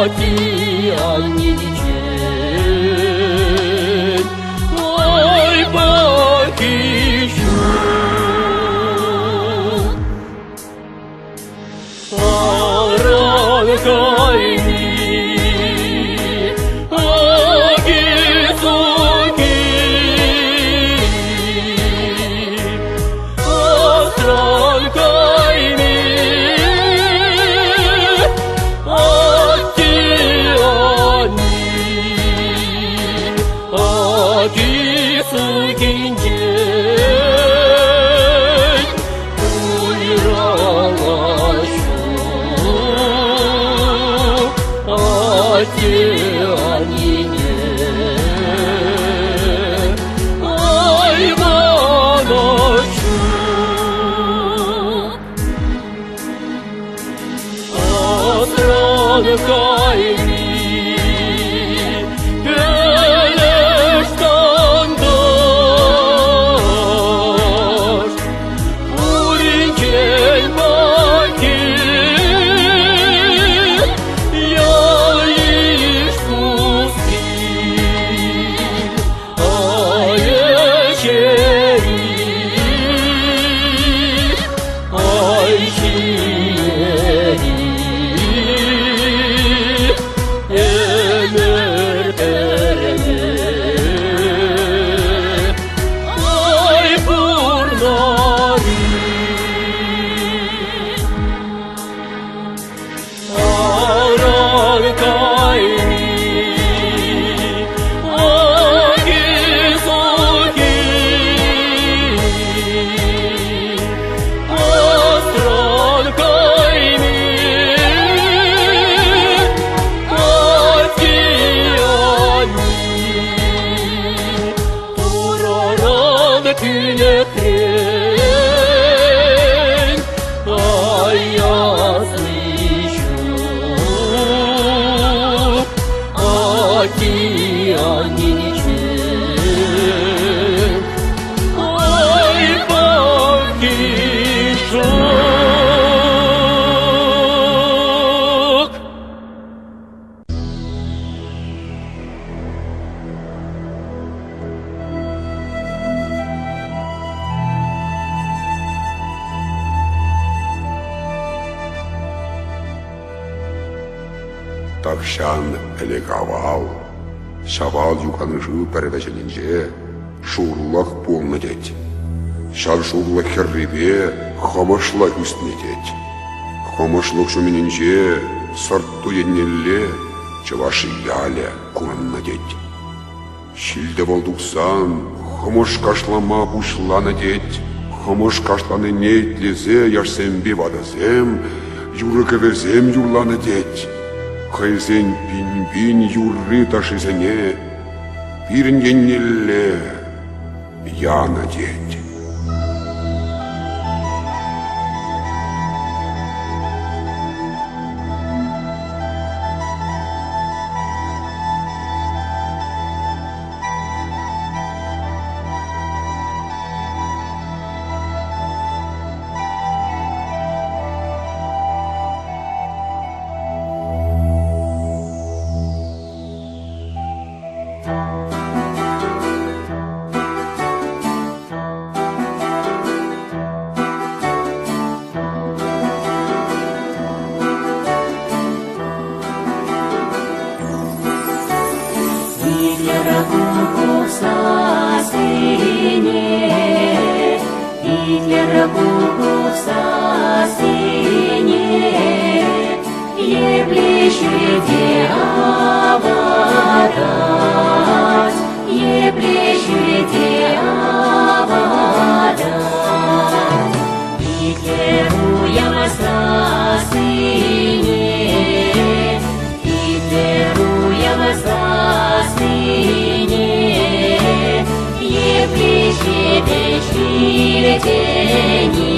Ати-аннинчен ай пахи ҫук. Аран кайми аки-суки Асран кайми атти-анни Аки-сукинчен уйрӑлас ҫук атте-аннене. Ай, мана ҫук. Асран кайми пӗлӗш тантӑш, пуринчен пахи ял-йыш пусси. Ай, ӗҫери, ай, ҫиери, ӗмӗр пӗрле. Ай, пурнар-и? Аран кайми, аки-суки, асран кайми, атти-анни, Турӑран тӳлекрен аясли ҫук, атти-аннинчен ай пахи ҫук. Тахҫан ӗлӗк-авал Ҫавал юханшыв пӗр вӗҫӗнче шурлӑх пулнӑ тет. Ҫав шурлӑх хӗррипе хӑмӑшлӑх ӳснӗ тет. Хӑмӑшлӑх ҫумӗнче сӑрт-ту еннелле чӑваш ялӗ курӑннӑ тет. Ҫил-тӑвӑл тухсан хӑмӑш кашлама пуҫланӑ тет. Хӑмӑш кашланине итлесе яшсемпе ватӑсем юрӑ-кӗвӗсем юрланӑ тет. Хӑйсен пин-пин юрри-ташшисене пирӗн еннелле янӑ тет. Гитлера кукук сассине, Епле ҫӳлте авӑтать, епле ҫӳлте авӑтать. Гитлер уява сассине, Гитлер уява сассине, Епле ҫепӗҫ илтӗнет.